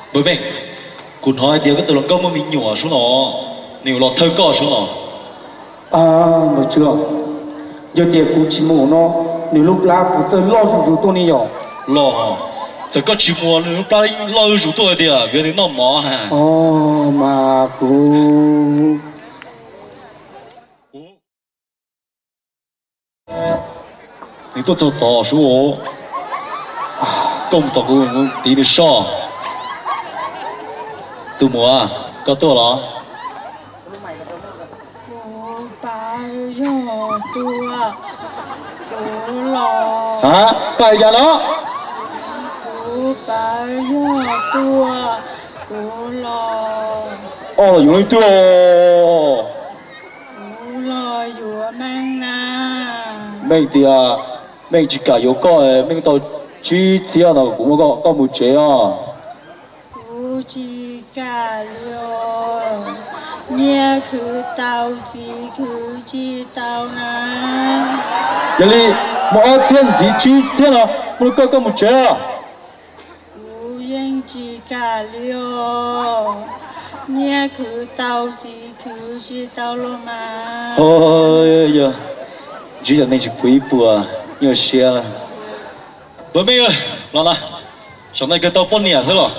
Npawg Meej, kuv hnov hais tias koj tus hluas nkauj muaj me nyuam sub no, nws yuav los thawj koj sub no. Npawg Tswb, yog tias kuv tsis mus no, nws lub plab puas txawj loj zuj zus tuaj ne yom? Los, txawm koj tsis mus nws lub plab loj zuj zus tuaj tiag, yuav nws noj mov. Mas kuv Nws tuaj txog tod sub. Koj mus tom kuv tiv nws soj. Tus muam, koj tuaj los? Kuv pab yog tuaj, kuv los. Ha, pab yog no? Kuv pab yog tuaj, kuv los. Ob los yuav leej twg? Kuv los yuav Meej na. Meej tias Meej tsis kam yuav koj, Meej tau tsib txhiab no kuv muab koj mus tsev os. Kuv tsis kam li os, niag khwv tau txiv khwv tsis tau na. Yog li muaj ob txhiab ntxiv tsib txhiab no muab koj, koj mus tsev os. Kuv yeej tsis kam li os, niag khwv tau txiv khwv tsis tau los mas. Ntsib cov neeg tsis pub ib puas nyuaj siab. Npawg Meej, los na, saum no kawg tau poj niam xwb los?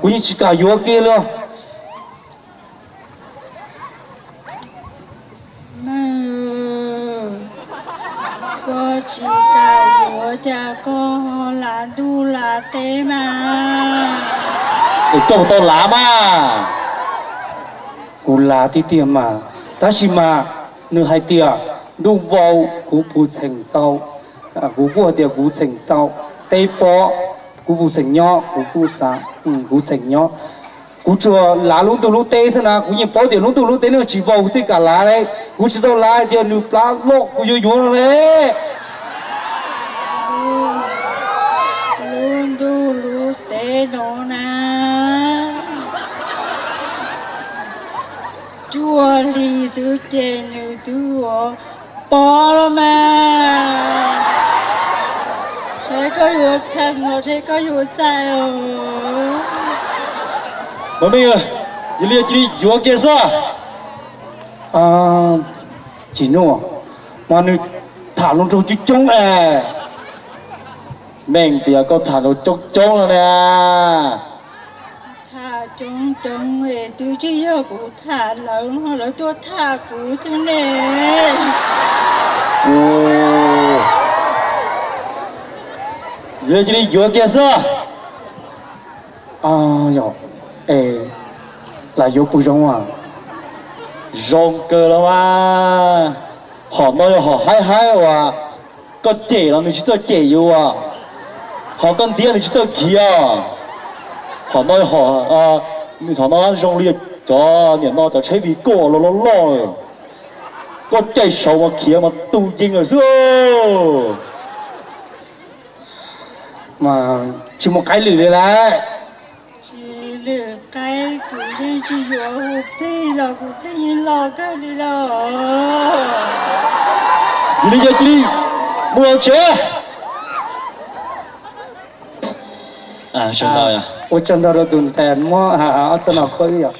Kuv yeej tsis kam yuav kiag li. Meej, koj tsis kam yuav cas koj lav ntuj lav teb mas. Es koj puas tau lav mas? Kuv lav tiag tiag mas, tab sis mas nws hais tias ntuj vau kuv puas txheem tau. Kuv kuj hais tias kuv txheem tau, teb pob kuv puas txheem nyob, kuv kuj xav, kuv txheem nyob. Kuv tsuas lav lub ntuj lub teb xwb na, kuv yeej paub tias lub ntuj lub teb no tsis vau kuv thiaj kam lav li. Kuv tsis tau lav hais tias nws plab loj kuv yuav yuav no li. Lub ntuj lub teb no na, cuaj hlis xwb ces nws twb ua pob los mas. Seb koj yuav txheem los seb koj yuav txais os. Npawg Meej, yog li cia li yuav kiag xwb. Tsis nuj, mas nws tham hluas nraug coob coob es. Meej tias koj tham hluas nraug coob coob no na. Tham coob coob es twb tsis yog kuv tham lawv, lawv tuaj tham kuv xwb ne. Yog cia li yuav kiag xwb. Yog, es lam yuav puas zoo as? Zoo kawg los mas. Hom no yog hom haib haib uas koj cem los nws tsis txawj cem yus, hom koj ntiab nws tsis txawj khiav. Hom no, hom no zoo li cov niam no cov tsheb vij koj loj loj loj, koj caij saud mas khiav mas tu yees lawm xwb. Mas tsis mus qaib lwm li lawm. Tsis lwm qaib, kuv yeej tsis yuav, kuv plig los kuv plig yeej los kawg li los. Yog li yog cia li mus tsev. Ua tsaug ntau rau tus ntes muab ob txoj no khuab yom.